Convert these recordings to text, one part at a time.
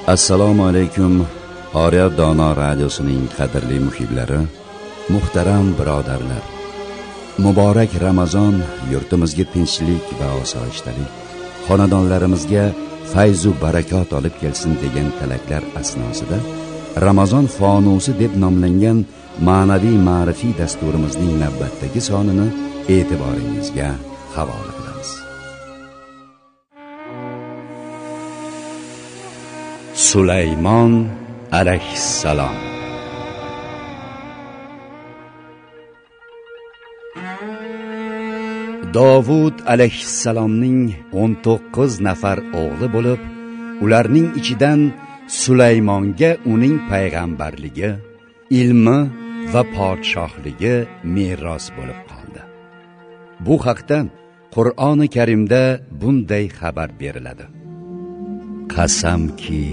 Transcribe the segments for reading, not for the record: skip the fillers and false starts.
Assalomu alaykum, Oriya Dono radiosining qadrli muhiblari, muhtaram birodarlar. Muborak Ramazon yurtimizga tinchlik va osoyishtalik, xonadonlarimizga fayz va barakot olib kelsin degan tilaklar asnosida Ramazon fonusi deb nomlangan ma'naviy ma'rifiy dasturimizning navbatdagi sonini e'tiboringizga havola qilamiz. Sulaymon alayhissalom. Dovud alayhissalomning 19 nafar o'g'li bo'lib, ularning ichidan Sulaymonga uning payg'ambarligi, ilmi va podshohligi meros bo'lib qoldi. Bu haqda Qur'oni Karimda bunday xabar beriladi. Qasamki,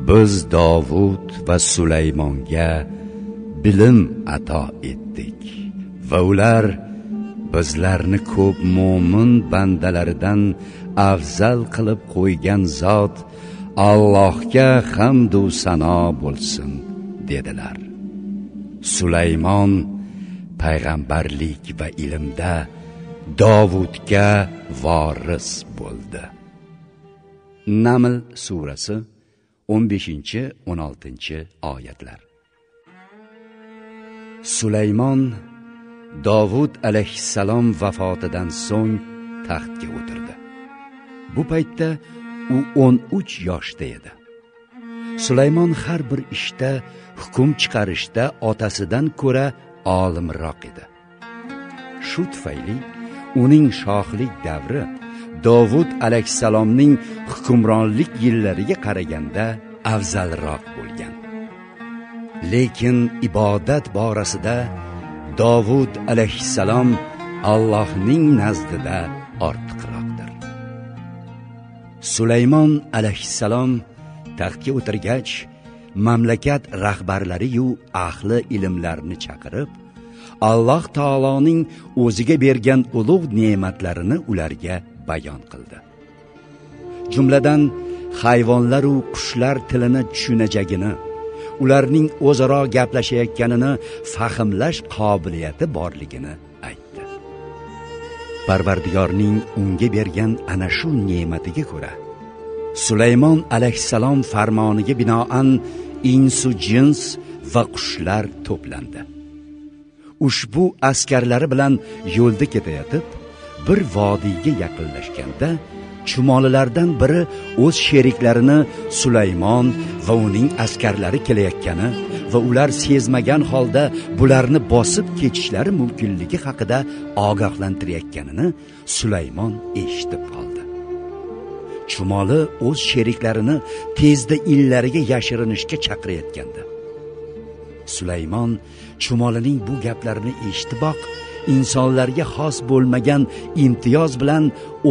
biz Dovud va Sulaymonga bilim ato etdik va ular bizlarni ko'p mo'min bandalaridan afzal qilib qo'ygan zot Allohga hamd u sano bo'lsin, dedilar. Sulaymon payg'ambarlik va ilmda Dovudga voris bo'ldi. Naml surasi 15-16 oyatlar. Sulaymon Dovud alayhissalom vafotidan so'ng taxtga o'tirdi. Bu paytda u 13 yoshda edi. Sulaymon har bir ishda, hukm chiqarishda otasidan ko'ra olimroq edi. Shu tufayli uning shohlik davri Dovud alayhissalomning hukmronlik yillariga qaraganda afzalroq bo'lgan. Lekin ibodat borasida Dovud alayhissalom Allohning nazdida ortiqroqdir. Sulaymon alayhissalom taxtga o'tirgach, mamlakat rahbarlari-yu ahli ilmlarni chaqirib, Alloh taoloning o'ziga bergan ulug' ne'matlarini ularga bayon qildi. Jumladan, hayvonlar u qushlar tilini tushunajagini, ularning o'zaro gaplashayotganini fahmlash qobiliyati borligini aytdi. Parvardigorning unga bergan ana shu ne'matiga ko'ra, Sulaymon alayhissalom farmoniga binoan insu jins va qushlar to'plandi. Ushbu askarlari bilan yo'lda ketayotib, bir vodiyga yaqinlashganda chumolilardan biri o'z sheriklarini Sulaymon va uning askarlari kelayotgani va ular sezmagan holda bularni bosib kechishlari mumkinligi haqida ogohlantirayotganini Sulaymon eshitib qoldi. Chumoli o'z sheriklarini tezda inlariga yashirinishga chaqirayotgandi. Sulaymon chumolining bu gaplarini eshitiboq, insonlarga xos bo'lmagan imtiyoz bilan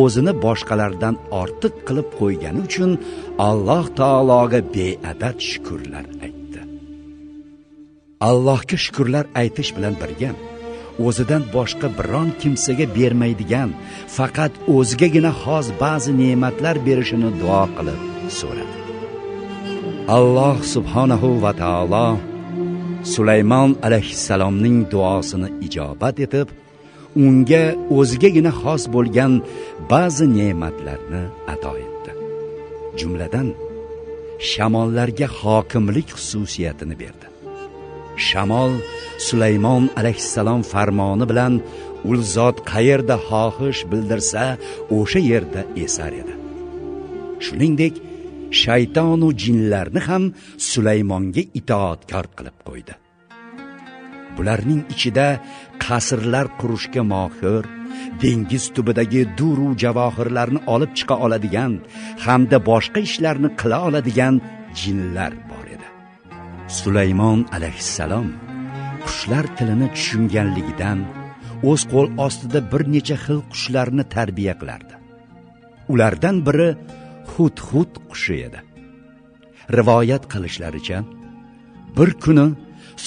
o'zini boshqalardan ortiq qilib qo'ygani uchun Alloh taologa beadad shukrlar aytdi. Allohga shukrlar aytish bilan birga o'zidan boshqa biron kimsaga bermaydigan, faqat o'zigagina xos ba'zi ne'matlar berishini duo qilib so'radi. Alloh subhanahu va taolo Sulaymon alayhissalomning duosini ijobat etib, unga o'zigagina xos bo'lgan ba'zi ne'matlarni ato etdi. Jumladan, shamollarga hokimlik xususiyatini berdi. Shamol Sulaymon alayhissalom farmoni bilan ul zot qayerda xohish bildirsa, o'sha yerda esar edi. Shuningdek, shayton va jinlarni ham Sulaymonga itoatkor qilib qo'ydi. Bularning ichida qasrlar qurishga mohir, dengiz tubidagi duru javohirlarni olib chiqa oladigan hamda boshqa ishlarni qila oladigan jinlar bor edi. Sulaymon alayhissalom qushlar tilini tushunganligidan o'z qo'l ostida bir necha xil qushlarni tarbiya qilardi. Ulardan biri Hud-hud qushi edi. Rivoyat qilishlaricha, bir kuni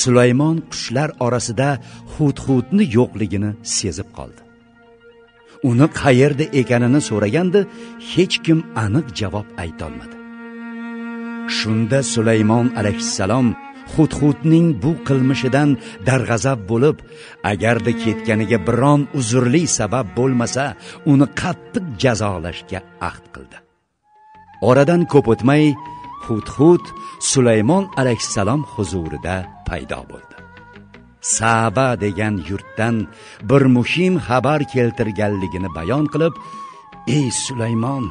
Sulaymon qushlar orasida Hud-hudni yo'qligini sezib qoldi. Uni qayerda ekanini so'raganda hech kim aniq javob aytolmadi. Shunda Sulaymon alayhissalom Hudhudning bu qilmishidan darg'azab bo'lib, agarda ketganiga biron uzrli sabab bo'lmasa, uni qattiq jazolashga ahd qildi. Oradan ko'p o'tmay Hudhud Sulaymon alayhissalom huzurida paydo bo'ldi. Saba degan yurtdan bir muhim xabar keltirganligini bayon qilib, "Ey Sulaymon,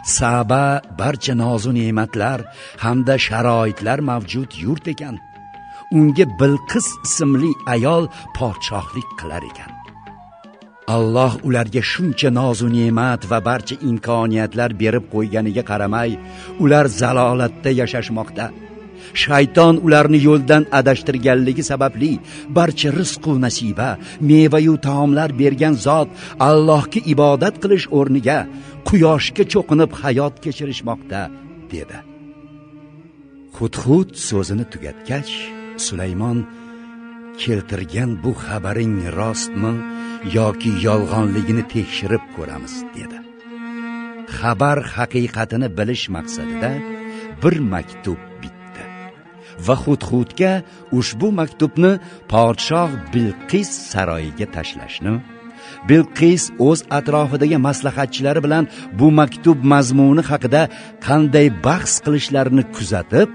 Saba barcha nozu ne'matlar hamda sharoitlar mavjud yurt ekan. Unga Bilqis ismli ayol podshohlik qilar ekan. Alloh ularga shuncha nozu ne'mat va barcha imkoniyatlar berib qo'yganiga qaramay, ular zalolatda yashashmoqda. Shayton ularni yo'ldan adashtirganligi sababli barcha rizqu nasiba, meva-yu taomlar bergan zot Allohga ibodat qilish o'rniga quyoshga cho'qinib hayot kechirishmoqda" dedi. Hudhud so'zini tugatgach, Sulaymon keltirgan bu xabaring rostmi yoki yolg'onligini tekshirib ko'ramiz dedi. Xabar haqiqatini bilish maqsadida bir maktub bitdi va Hudhudga ushbu maktubni podshoh Bilqis saroyiga tashlashni, Bilqis o'z atrofidagi maslahatchilari bilan bu maktub mazmuni haqida qanday bahs qilishlarini kuzatib,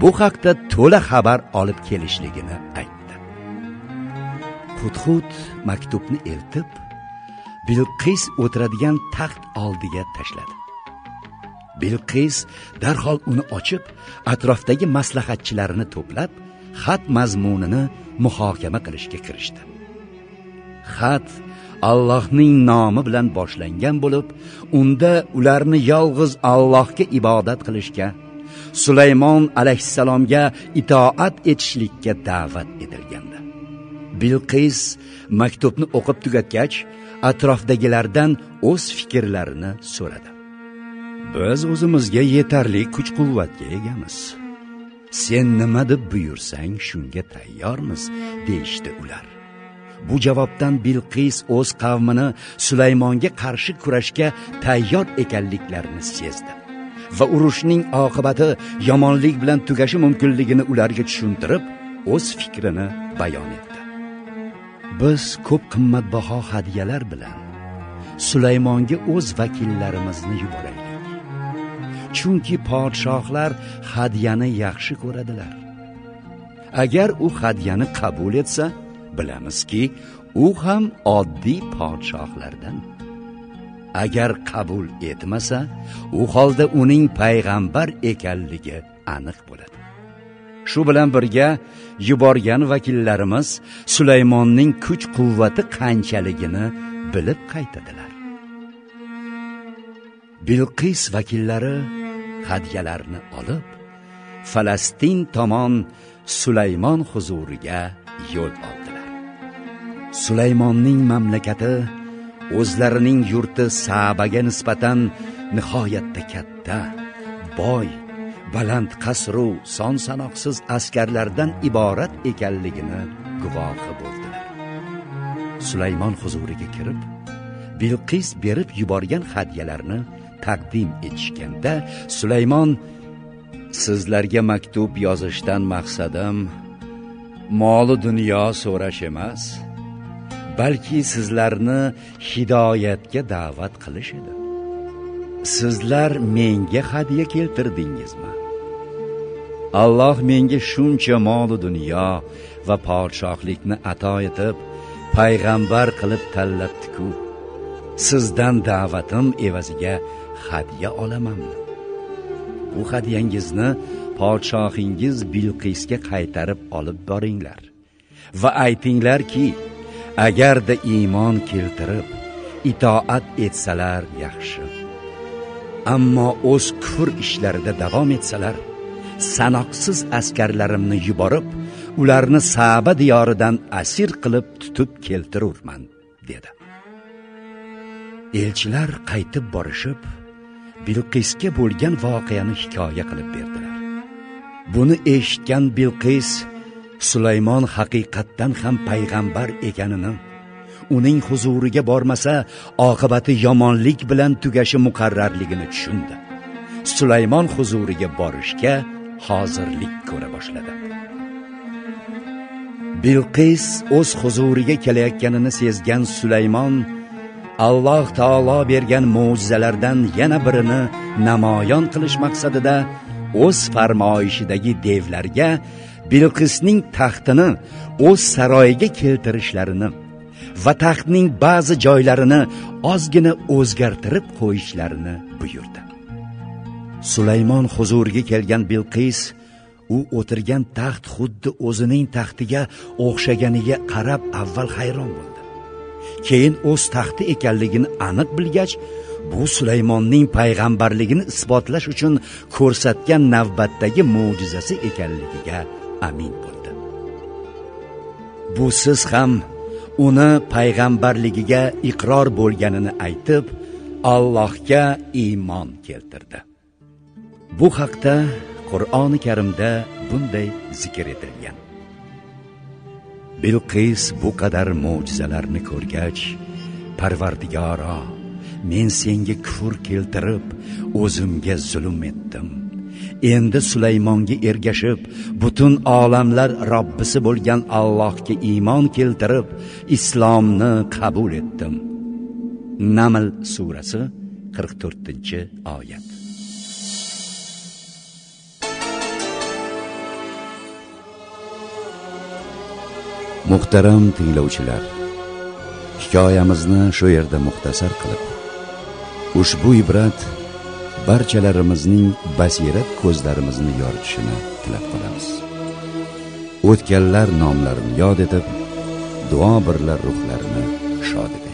bu haqda to'la xabar olib kelishligini aytdi. Hudhud maktubni eltib, Bilqis o'tiradigan taxt oldiga tashladi. Bilqis darhol uni ochib, atrofdagi maslahatchilarini to'plab, xat mazmunini muhokama qilishga kirishdi. Xat Allohning nomi bilan boshlangan bo'lib, unda ularni yolg'iz Allohga ibodat qilishga, Sulaymon alayhissalomga itoat etishlikka da'vat etilgandi. Bilqis maktubni o'qib tugatgach, atrofdagilardan o'z fikrlarini so'radi. Biz o'zimizga yetarli kuch-quvvatga egamiz. Sen nima deb buyursang, shunga tayyormiz, deyishdi ular. Bu javobdan Bilqis o'z qavmini Sulaymonga qarshi kurashga tayyor ekanliklarini sezdi va urushning oqibati yomonlik bilan tugashi mumkinligini ularga tushuntirib, o'z fikrini bayon etdi. Biz ko'p qimmatbaho hadyalar bilan Sulaymonga o'z vakillarimizni yuboraylik. Chunki podshohlar hadyani yaxshi ko'radilar. Agar u hadyani qabul etsa, bilamizki, u ham oddiy podshohlardan. Agar qabul etmasa, u holda uning payg'ambar ekanligi aniq bo'ladi. Shu bilan birga yuborgan vakillarimiz Sulaymonning kuch-quvvati qanchaligini bilib qaytadilar. Bilqis vakillari hadyalarni olib, Falastin tomon Sulaymon huzuriga yo'l oldilar. Sulaymonning mamlakati o'zlarining yurti Sabaga nisbatan nihoyatda katta, boy, baland qasru son sanoqsiz askarlardan iborat ekanligini guvohi bo'ldilar. Sulaymon huzuriga kirib, Bilqis berib yuborgan hadyalarni taqdim etishganda, Sulaymon: "Sizlarga maktub yozishdan maqsadim moli dunyo so'rash emas, balki sizlarni hidoyatga da'vat qilish edi. Sizlar menga hadya keltirdingizmi? Alloh menga shuncha moli dunyo va podshohlikni ato etib, payg'ambar qilib tanlabdi-ku. Sizdan da'vatim evaziga hadya olamanmi? Bu hadyangizni podshohingiz Bilqisga qaytarib olib boringlar va aytinglarki, agarda iymon keltirib, itoat etsalar yaxshi. Ammo o'z kufr ishlarida davom etsalar, sanoqsiz askarlarimni yuborib, ularni Saba diyoridan asir qilib tutib keltirurman" dedi. Elchilar qaytib borishib, Bilqisga bo'lgan voqeani hikoya qilib berdilar. Buni eshitgan Bilqis Sulaymon haqiqatdan ham payg'ambar ekanini, uning huzuriga bormasa oqibati yomonlik bilan tugashi muqarrarligini tushundi Sulaymon huzuriga borishga hozirlik ko'ra boshladi. Bilqis o'z huzuriga kelayotganini sezgan Sulaymon Alloh taolo bergan mo'jizalardan yana birini namoyon qilish maqsadida o'z farmoyishidagi devlarga Bilqisning taxtini o'z saroyiga keltirishlarini va taxtning ba'zi joylarini ozgina o'zgartirib qo'yishlarini buyurdi. Sulaymon huzuriga kelgan Bilqis u o'tirgan taxt xuddi o'zining taxtiga o'xshaganiga qarab avval hayron bo'ldi. Keyin o'z taxti ekanligini aniq bilgach, bu Sulaymonning payg'ambarligini isbotlash uchun ko'rsatgan navbatdagi mo'jizasi ekanligiga amin bo'ldi. Bu siz ham uni payg'ambarligiga iqror bo'lganini aytib, Allohga iymon keltirdi. Bu haqda Qur'oni Karimda bunday zikr etilgan. Bilqis bu qadar mo'jizalarni ko'rgach, Parvardigoro, men senga kufr keltirib, o'zimga zulm etdim. Endi Sulaymonga ergashib, butun olamlar Robbisi bo'lgan Allohga iymon keltirib, islomni qabul etdim. Naml surasi 44-oyat. Muhtaram tinglovchilar, hikoyamizni shu yerda muxtasar qilib, ushbu ibrat barchalarimizning basirat ko'zlarimizni yoritishini tilab qolamiz. O'tganlar nomlarini yod etib, duo birla ruhlarini shod etamiz.